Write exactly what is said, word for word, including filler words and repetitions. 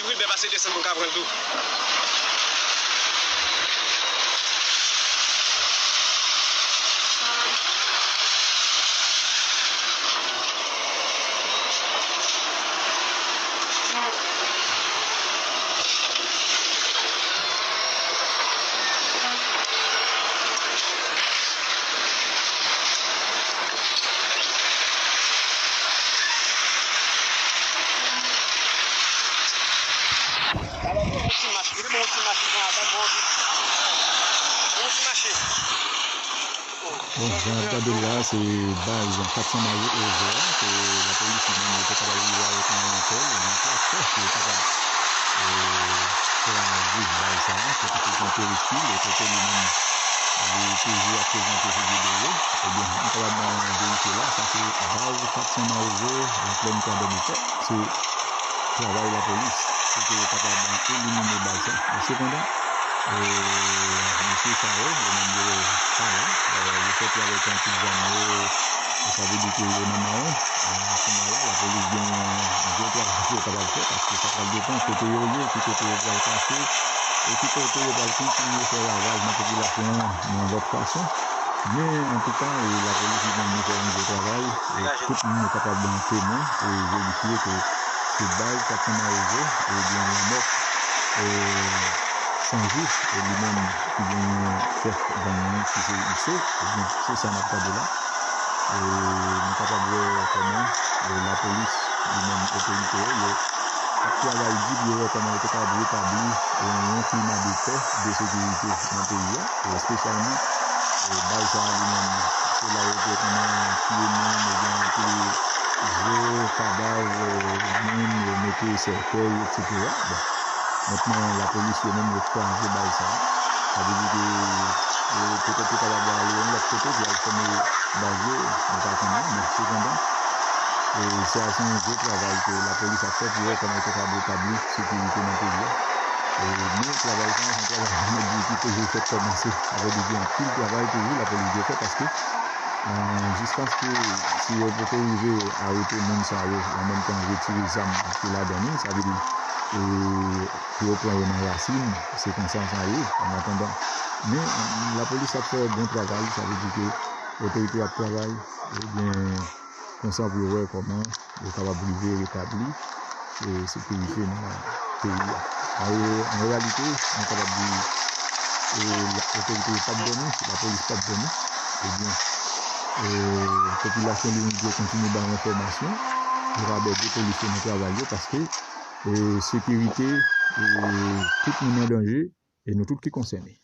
Wi, bè pase desann pou n ka pran l tou. Bon, jan n ap gade la, se baz kat san Mayo Ozo a, ke lapolis li menm li te kapab rive avèk yon lantèl, yon traktè, pou yo kapab, e, kraze baz sa a, kote ki te yon peristil, e kote li menm, li toujou ap prezante figi de yo. Ebyen, nou kapab verifye la, sa se baz kat san Mayo Ozo, nan plèn Kwadèboukè. Se travay lapolis, se ke yo kapab elimine baz sa. Men sepandan, e, mesye sa yo, yo menm yo pa la. E, yo sòti avèk yon kit zam yo, e sa vle di ke yo nan mawon. E, kounye a la, lapolis gen yon gwo travay pou yo kapab fè, paske sa pral depann kote yo ye, ki kote yo pral kache, e ki kote yo pral kontinye fè ravaj nan popilasyon an yon lòt fason. Men, antouka, e, lapolis li menm li fè yon gwo travay, e tout moun yo kapab temwen e verifye ke se baz kat san Mayo Ozo, ebyen, lanmò, e, Sanjou, e, li menm ki gen chèf gang nan ki se Iso, ebyen, se sa n ap gade la. E nou kapab wè kòman, e, lapolis, li menm otorite yo, yo ap travay di pou yo wè kòman yo te ka retabli, e, yon klima de pè, de sekirite nan peyi a, e espesyalman, e, baz sa a li menm, se la yo te konn tiye moun, ebyen, yo te zo, kadav, e, moun, yo mete sèkèy, etsetera. Bon, mentnan, lapolis yo menm, yo kraze baz sa a. Sa vle di ke, e, petèt yo kapab ale yon lòt kote pou al fèmen baz yo, nou pa konnen, men sepandan, e, sa se yon gwo travay ke lapolis ap fè pou wè kòman yo te ka retabli sekirite nan peyi a. E, men travay sa a, se yon travay, mwen di, ki toujou fèk kòmanse. Sa vle di gen anpil travay toujou lapolis dwe fè, paske, e, jiskaske si yo poko rive arete moun sa yo, an menm tan retire zam ki ladan yo, sa vle di, e, pou yo pran yo nan rasin, se konsa sa ye, an atandan. Men, lapolis ap fè bon travay, sa vle di ke otorite yo ap travay, ebyen, konsa pou yo wè kòman yo kapab rive retabli, e, sekirite nan peyi a. An re-, an reyalite, nou kapab di, e, la, otorite yo p ap dòmi, lapolis p ap dòmi. Ebyen, e, popilasyon li menm dwe kontinye bay enfòmasyon, yo ka bay de polisye nan travay yo, paske, e, sekirite, e, tout moun an danje, e nou tout ki konsène.